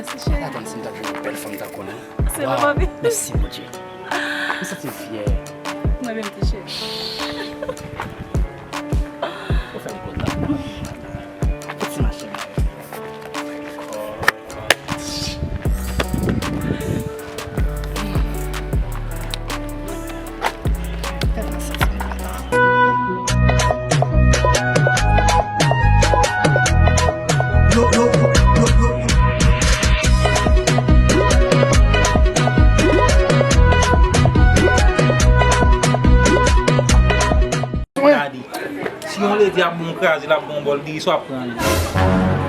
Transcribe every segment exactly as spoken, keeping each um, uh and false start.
Mèsi, cheri. Atann si m t ap jwenn yon bèl fanm tankou nou. Se mwen, papi. Mèsi, Bondye. M santi m fyè. Mwen menm tou, cheri. Ou fè m kontan. Piti machin. Gade, si yon ledi ap bon kraze, l ap bon bòl diri, sou ap pran li.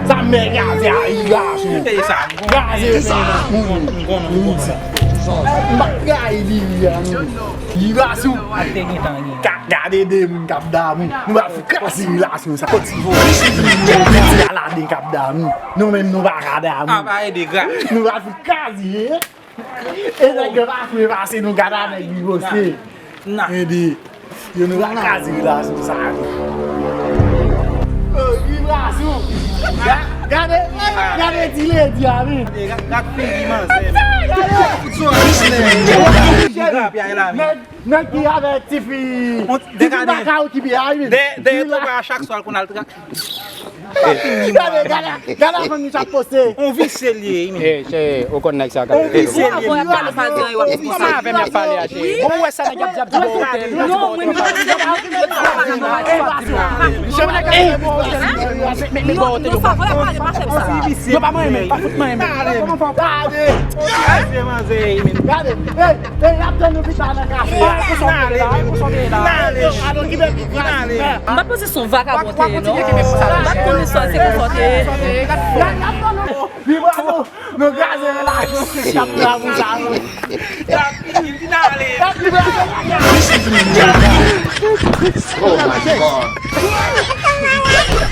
Sa mè kraze a, li kraze. E sa, m konnen. Kraze, m konnen, m konnen. M pa kraze diri a, non. Li kraze. Ak te gentan gen. Ka, gade de moun k ap damou. Nou va fout kraze relasyon sa. Piti Aladen k ap damou. Nou menm nou pa ka damou. A pa ede gra. Nou va fout kraze. E nèg yo pa fre pase nou, gade a nèg li poste. Ede. Yo nou pa kraze relasyon sa. Oh, relasyon. Ga-, gade, gade ti ledi a, wi. Gad figi manzè. Gade. Nèg, nèg ki avèk tifi, tifi baka okipe a, wi. Dèyè to pa chak swa l konn al tra- Gade, gade, gade avan nou ap poste. On visye li ye, men. Eh, chè, ou konn nèg sa ka. On visye li ye. Kòman avè m y ap pale a, chè? Bon, ou wè sa nèg y ap di, ap di bò otèl. Non, mwen, mwen, mwen, mwen, mwen, mwen, bò otèl yo pa. Yo pa manyen men, pa fout manyen men. Gade, gade. Gade, hey, hey, y ap tann nou pita nan kafe a. Kote w ye la, kote w ye la. Alon ki bèl pi gras. M pa t panse se yon vakabon te ye, non. M pa t konnen sa se konsa te ye. Li bravo, nou kraze relasyon se chap la pou sa, non. Oh my God.